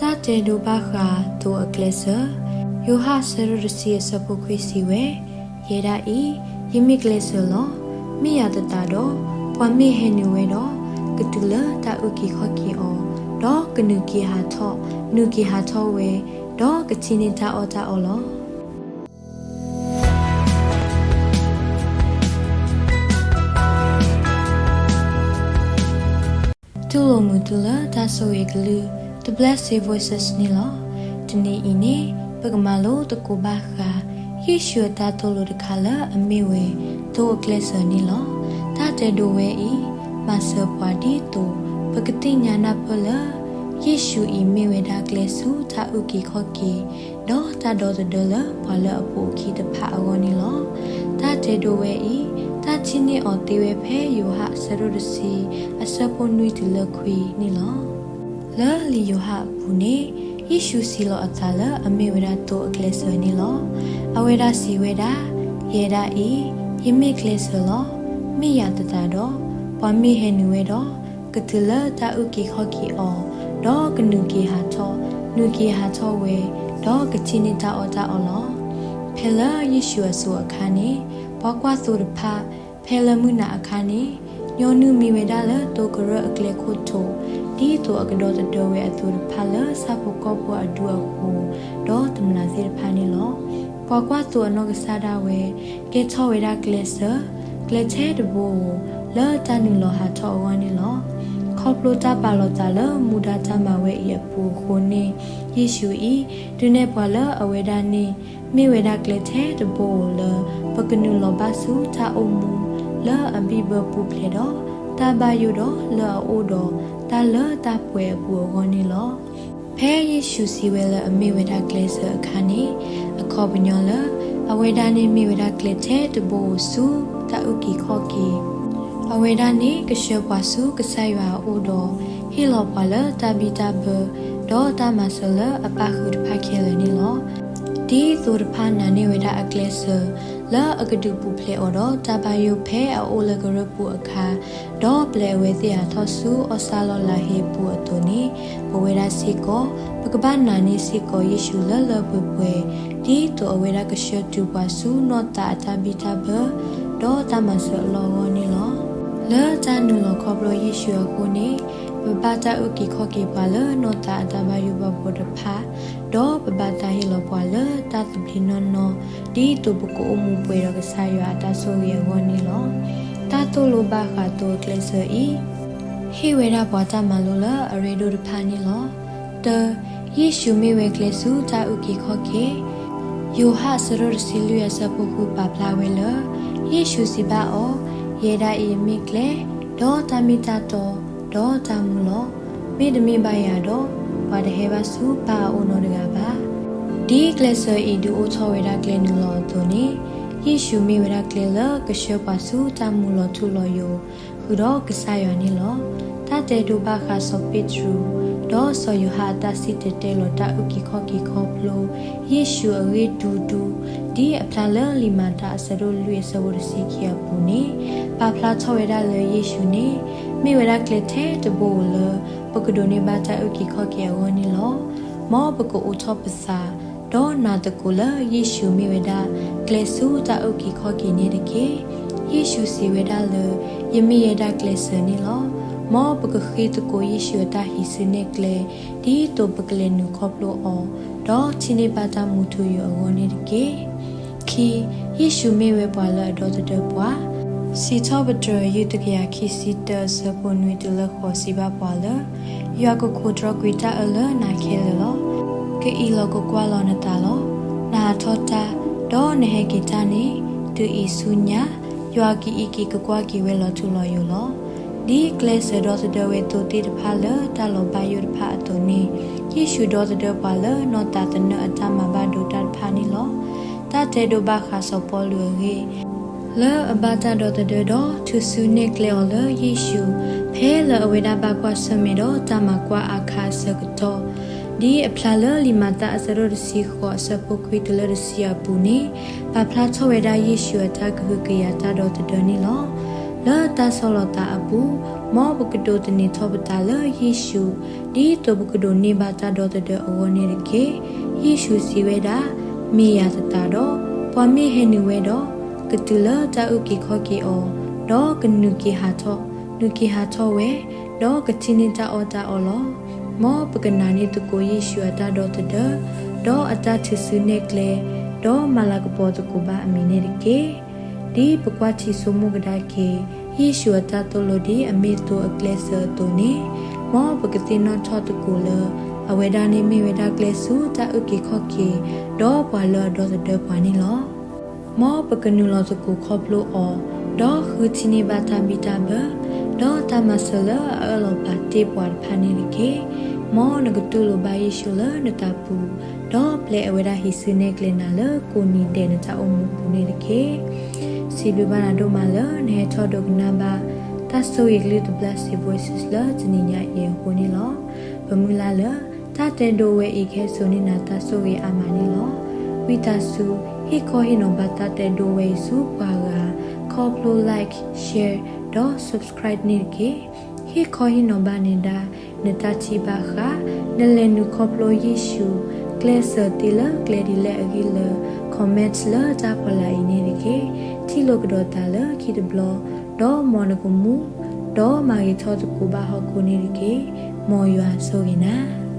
တၢ်တဲဒိဘၣ်ဃးသိအကျဲးစၢး. ယိၤဟၣ်အဆၢဒိၣ်တဆံအဆၢဖိခွံစံးဝဲ, ယဲဒၣ်အံၤ, ယမ့ၢ်ကျဲးစၢးလီၤ. မ့ၢ်ယၤသတးဒီး, ပှၤမ့ၢ်ဟဲနုာ်ဝဲဒီး, ကတုၤလၢတၢ်အုၣ်က့ၤခီၣ်က့ၤအီၤ, ဒီးကနုာ်က့ၤဟးထီၣ်, နုာ်က့ၤဟးထီၣ်ဝဲ, ဒီးကထံၣ်န့ၢ်တၢ်အီၣ်တၢ်အီလီၤ. တူၢ်လိာ်မုာ်သုလၢတၢ်ဆိၣ်ဂ့ၤအကလုၢ်, The Blessed Voices န့ၣ်လီၤ. တနံၤအံၤန့ၣ်, ပကမၤလိသကိးဘၣ်ဃး, ယ့ၣ်ၡူးအတၢ်သိၣ်လိတခါလၢအမ့ၢ်ဝဲ, သိအကျဲးစၢးန့ၣ်လီၤ. တၢ်တဲဒိဝဲအံၤ, မၤစၢၤပှၤဒ်သိး, ပကသ့ၣ်ညါနၢ်ပၢၢ်လၢ, ယ့ၣ်ၡူးအံၤမ့ၢ်ဝဲဒၣ်ကျဲဆူတၢ်အုၣ်က့ၤခီၣ်က့ၤ, ဒီးတၢ်ဒီသဒၢလၢပှၤလၢအပိာ်အခံတဖၣ်အဂီၢ်န့ၣ်လီၤ. တၢ်တဲဒိဝဲအံၤ, တၢ်ထံၣ်န့ၢ်အီၤသ့ဝဲဖဲယိၤဟၣ်အဆၢဒိၣ်တဆံ, အဆၢဖိနွံတုၤလၢခွံန့ၣ်လီၤ. လၢလံာ်ယိၤဟၣ်အပူၤန့ၣ်, ယ့ၣ်ၡူးစံးလီၤအသးလၢအမ့ၢ်ဝဲဒၣ်သိအကျဲးစၢးန့ၣ်လီၤ. အဝဲဒၣ်စံးဝဲဒၣ်, ယဲဒၣ်အံၤ, ယမ့ၢ်ကျဲးစၢးလီၤ. မ့ၢ်ယၤသတးဒီး, ပှၤမ့ၢ်ဟဲနုာ်ဝဲဒီး, ကတုၤလၢတၢ်အုၣ်က့ၤခီၣ်က့ၤအီၤ, ဒီးကနုာ်က့ၤဟးထီၣ်, နုာ်က့ၤဟးထီၣ်ဝဲ, ဒီးကထံၣ်န့ၢ်တၢ်အီၣ်တၢ်အီလီၤ. ဖဲလၢယ့ၣ်ၡူးအစိၤအခါန့ၣ်, ပှၤကွၢ်သိတဖၣ်, ဖဲလၢမုၢ်နၤအခါန့ၣ်, ညီနုၢ်မံဝဲဒၣ်လၢသိကရၢၢ်အကျဲခိၣ်ထိး, ဒ်သိးအကဒီသဒၢဝဲအသိတဖၣ်လၢဆၣ်ဖိကီၢ်ဖိအဒူအဃိ, ဒီးတမျာ်သ့ၣ်တဖၣ်န့ၣ်လီၤ. ပှၤကွၢ်သိအနီၢ်ကစၢ်ဒၣ်ဝဲ, ကဲထီၣ်ဝဲဒၣ်ကျဲးစၢး, ကျဲထဲတဘိဧိၤ, လၢတၢ်နုာ်လီၤဟးထီၣ်အဂီၢ်န့ၣ်လီၤ. ခီဖျိတၢ်ပာ်လီၤသးလၢမူဒါတၢ်မၤဝဲအံၤအပူၤအဃိန့ၣ်, ယ့ၣ်ၡူးအံၤ, ဒုးနဲၣ်ပှၤလၢအဝဲဒၣ်န့ၣ်, မ့ၢ်ဝဲဒၣ်ကျဲထဲတဘိဧိၤလၢ, ပကနုာ်လီၤဘၣ်ဆူတၢ်အိၣ်မူ, လၢအဘံၣ်ဘၢပူၤဖျဲးဒီး, တၢ်ဘၣ်ယိၣ်ဒီးလၢအအိၣ်ဒီး, တၢ်လၢတၢ်ပှဲၤအပူၤအဂီၢ်န့ၣ်လီၤ. ဖဲယ့ၣ်ၡူးစံးဝဲလၢအမ့ၢ်ဝဲဒၣ်ကျဲးစၢးအခါန့ၣ်, အခီပညီလၢ, အဝဲဒၣ်န့ၣ်မ့ၢ်ဝဲဒၣ်ကျဲထဲတဘိဧိၤဆူတၢ်အုၣ်က့ၤခီၣ်က့ၤ, အဝဲဒၣ်န့ၣ်ကဆှၢပှၤဆူကစၢ်ယွၤအအိၣ်ဒီး, ဟ့ၣ်လီၤပှၤလၢတၢ်ဘံၣ်တၢ်ဘၢ, ဒီးတၢ်မၤစၢၤလၢအပၣ်ဃုာ်တဖၣ်ခဲလၢာ်န့ၣ်လီၤ. ဒ်သိတဖၣ်နာ်န့ၢ်ဝဲဒၣ်အကျဲးစၢး, လၢအကဒုးပူၤဖျဲးအီၤဒီးတၢ်ဘၣ်ယိၣ်ဖဲအအိၣ်လၢကရၢၢ်ပူၤအခါ, ဒီးပျဲအဝဲသ့ၣ်ဟးထီၣ်ဆူအီၣ်ဆၣ်လီၢ်လၤဟ့အပူၤအသိးန့ၣ်, ပဝဲဒၣ်စ့ၢ်ကီး, ပကဘၣ်နာ်န့ၢ်စ့ၢ်ကီးယ့ၣ်ၡူးလၢလၢပှဲၤပှဲၤ, ဒ်သိးအဝဲဒၣ်ကဆှၢတုၤပှၤဆူနီၢ်သးအတၢ်ဘံၣ်တၢ်ဘၢ, ဒီးတၢ်မၤစၢၤအလီၢ်အဂီၢ်န့ၣ်လီၤ. လၢတၢ်နုာ်လီၤခီဖျိယ့ၣ်ၡူးအဃိန့ၣ်, ပဘၣ်တၢ်အုၣ်က့ၤခီၣ်က့ၤပှၤလၢနီၢ်သးအတၢ်ဘၣ်ယိၣ်ဘၣ်ဘှီတဖၣ်, ဒီးပဘၣ်သးဟ့ၣ်လီၤပှၤလၢတၢ်သဘျ့နီၢ်နီၢ်, ဒ်သိးပကအိၣ်မူပှဲၤဒီးကစၢ်ယွၤအတၢ်ဆိၣ်ဂ့ၤအဂီၢ်န့ၣ်လီၤ. တၢ်သိၣ်လိဘၣ်ဃးသိအကျဲးစၢးအံၤ, ဟ့ၣ်ဝဲဒၣ်ပှၤတၢ်မၤလိလၢအရ့ဒိၣ်တဖၣ်န့ၣ်လီၤ. တၢ, ယ့ၣ်ၡူးမ့ၢ်ဝဲကျဲဆူတၢ်အုၣ်က့ၤခီၣ်က့ၤ. ယိၤဟၣ်အဆၢဒိၣ်တဆံလွံၢ်အဆၢဖိဃုပာ်ဖျါဝဲလၢ, ယ့ၣ်ၡူးစံးဘၣ်အီၤ, ယဲဒၣ်အံၤမ့ၢ်ကျဲ, ဒီးတၢ်မ့ၢ်တၢ်တီ, ဒီးတၢ်မူလီၤ. မ့တမ့ၢ်ဘၣ်ယၤဒီး, ပှၤတဟဲဘၣ်ဆူပၢ်အအိၣ်နီတဂၤဘၣ်. ဒ်ကျဲးစၢးအံၤဒုးအိၣ်ထီၣ်ဝဲဒၣ်ကျဲနုာ်လီၤအသိးန့ၣ်, ယ့ၣ်ၡူးမ့ၢ်ဝဲဒၣ်ကျဲလၢကဆှၢပှၤဆူတၢ်မူလီၤထူလီၤယိာ်, ဃုာ်ဒီးကစၢ်ယွၤန့ၣ်လီၤ. တၢ်တဲဒိဘၣ်ဃးစီၤပ့းတရူး, ဒီးစီၤယိၤဟၣ်အတၢ်စံၣ်တဲၤတဲလီၤတၢ်အုၣ်က့ၤခီၣ်က့ၤခီဖျိ, ယ့ၣ်ၡူးအဂ့ၢ်ဒူဒူ, ဒ်အဖျါလၢလံာ်မၤတၢ်အဆၢဒိၣ်လွံၢ်အဆၢဖိတဆံခံအပူၤန့ၣ်, ပာ်ဖျါထီၣ်ဝဲဒၣ်လၢယ့ၣ်ၡူးန့ၣ်, မ့ၢ်ဝဲဒၣ်ကျဲထဲတဘိဧိၤလၢ, ပကဒိးန့ၢ်ဘၣ်တၢ်အုၣ်က့ၤခီၣ်က့ၤအဂီၢ်န့ၣ်လီၤ. မ်ပကအိးထီၣ်ပသး, ဒီးနာ်သကိးလၢယ့ၣ်ၡူးမ့ၢ်ဝဲဒၣ်, ကျဲဆူတၢ်အုၣ်က့ၤခီၣ်က့ၤန့ၣ်တက့ၢ်. ယ့ၣ်ၡူးစံးဝဲဒၣ်လၢ, ယမ့ၢ်ယဲဒၣ်ကျဲးစၢးန့ၣ်လီၤ. မ်ပကဃ့သကိးယ့ၣ်ၡူးအတၢ်ဟံးစုနဲၣ်ကျဲ, ဒ်သိးပကလဲၤနုာ်ခီဖျိအီၤ, ဒီးထံၣ်န့ၢ်ဘၣ်တၢ်မူထူယိာ်အဂီၢ်န့ၣ်တက့ၢ်. ခံ, ယ့ၣ်ၡူးမ့ၢ်ဝဲပှၤလၢအဒီသဒၢပှၤ. စံးထီၣ်ပတြၢၤ ယုၢ်တကယၤခံဆံတၢ အဆၢဖိနွံတုၤလၢဃိးစံးဘၣ်ပှၤလၢ, ယွၤကခိးတြီကွံာ်တၢ်အၢလၢနၤခဲလၢာ်လီၤ. ကအံးလီၤကကွၢ်လီၤနသးလီၤ. နဟးထီၣ်တၢ်, ဒီးနဟဲက့ၤတၢ်န့ၣ်, တုၤအံၤဆူညါ, ယွၤကအံးက့ၤကကွၢ်က့ၤဝဲလီၤထူလီၤယိာ်လီၤ. ဒ်ကျဲးစၢးဒီသဒၢဝဲသိသ့ၣ်တဖၣ်လၢတၢ်လီၤဘၣ်ယိၣ်တဖၣ်အသိးန့ၣ်, ယ့ၣ်ၡူးဒီသဒၢပှၤလၢနီၢ်သးသနၢၣ်အတၢ်မၤဘၣ်ဒိတၢ်တဖၣ်န့ၣ်လီၤ. တၢ်တဲဒိဘၣ်ဃးစီၤပီလူးအဂ့ၢ် လၢအဘၣ်တၢ်ဒီသဒၢဒီးထုးစုနဲၣ်ကျဲအီၤလၢယ့ၣ်ၡူး, ဖဲလၢအဝဲဒၣ်ဘၣ်ကွၢ်ဆၢၣ်မဲာ်ဒီးတၢ်မၤကွၢ်အါခါအဆၢကတီၢ်, ဒ်အဖျါလၢလံာ်မၤတၢ်အဆၢဒိၣ်တဆံဃိးအဆၢဖိခွံတုၤလၢတဆံအပူၤန့ၣ်, ပာ်ဖျါထီၣ်ဝဲဒၣ်ယ့ၣ်ၡူးအတၢ်ကဟုကယာ်တၢ်ဒီသဒၢန့ၣ်လီၤ. လၢတၢ်ဆီၣ်လီၤသးအပူၤ, မ်ပကဒိးသန့ၤထီၣ်ပသးလၢယ့ၣ်ၡူး, ဒ်သိးပကဒိးန့ၢ်ဘၣ်တၢ်ဒီသဒၢအဂီၢ်န့ၣ်တက့ၢ်. ယ့ၣ်ၡူးစံးဝဲဒၣ်, မ့ၢ်ယၤသတးဒီး, ပှၤမ့ၢ်ဟဲနုာ်ဝဲဒီး, ကတုၤလၢတၢ်အုၣ်က့ၤခီၣ်က့ၤအီၤ, ဒီးကနုာ်က့ၤဟးထီၣ်, နုာ်က့ၤဟးထီၣ်ဝဲ, ဒီးကထံၣ်န့ၢ်တၢ်အီၣ်တၢ်အီလီၤ. မ်ပကနာ်န့ၢ်သကိးယ့ၣ်ၡူးအတၢ်ဒီသဒၢ, ဒီးအတၢ်ထုးစုနဲၣ်ကျဲ, ဒီးမၤလၤကပီၤသကိးဘၣ်အမံၤန့ၣ်တက့ၢ်. ဒ်ပကွၢ်ထံဆိကမိၣ်ကဒါက့ၤ, ယ့ၣ်ၡူးအတၢ်သိၣ်လိဒ်အမ့ၢ်သိအကျဲစၢၤအသိးန့ၣ်, မ်ပကသ့ၣ်နီၣ်ထီၣ်သကိးလၢ, အဝဲဒၣ်န့ၣ်မ့ၢ်ဝဲဒၣ်ကျဲဆူတၢ်အုၣ်က့ၤခီၣ်က့ၤ, ဒီးပှၤလၢအဒီသဒၢပှၤန့ၣ်လီၤ. မ်ပကနုာ်လီၤသကိးခီဖျိအီၤ, ဒီးဃုထံၣ်န့ၢ်ဘၣ်တၢ်ဘံၣ်တၢ်ဘၢ, ဒီးတၢ်မၤစၢၤလၢအအၢၣ်လီၤပာ်တ့ၢ်ပှၤတဖၣ်န့ၣ်တက့ၢ်. မ်နကတူၢ်လိာ်ဘၣ်ယ့ၣ်ၡူးလၢနသးပူၤ, ဒီးပျဲအဝဲဒၣ်ဟံးစုနဲၣ်ကျဲနၤလၢကိးနံၤဒဲးနတၢ်အိၣ်မူပူၤန့ၣ်တက့ၢ်. စံးဘျုးဘၣ်နၤဒိၣ်မးလၢနဟဲထီၣ်ဒိကနၣ်ဘၣ် တၢ်ဆိၣ်ဂ့ၤကလုၢ်သဘျၣ်စံး Voices လၢတနံၤညါအံၤအဃိန့ၣ်လီၤ. ပမုၢ်လၢ်လၢ တၢ်တဲဒိဝဲအံၤကဟဲစိာ်န့ၢ်နၤတၢ်ဆိၣ်ဂ့ၤအါမးန့ၣ်လီၤ. ဝံသးစူၤ ဟ့ၣ်ခီဟ့ၣ်နီၤဘၣ်တၢ်တဲဒိဝဲအံၤဆူပှၤဂၤ, ခီဖျိ like, share ဒီး subscribe န့ၣ်တက့ၢ်. ဟ့ၣ်ခီဟ့ၣ်နီၤဘၣ်နဲဒၣ် နတၢ်ထံၣ်ဘၣ်ဃး, နလဲၤနုာ်ခီဖျိယ့ၣ်ၡူး ကျဲစၢၤသ့လၢကျဲဒ်လဲၣ်အဂ့ၢ်လၢ comment လၢတၢ်ဖီလာ်အံၤန့ၣ်တက့ၢ်. ထံၣ်လိာ်ကဒီးသးလၢခံတဘျီ, ဒီးမ်နကမူ, ဒီးမၤဂ့ၤထီၣ်သကိးဘၣ်ဟီၣ်ခိၣ်န့ၣ်တက့ၢ်. မ်ယွၤဆိၣ်ဂ့ၤနၤ.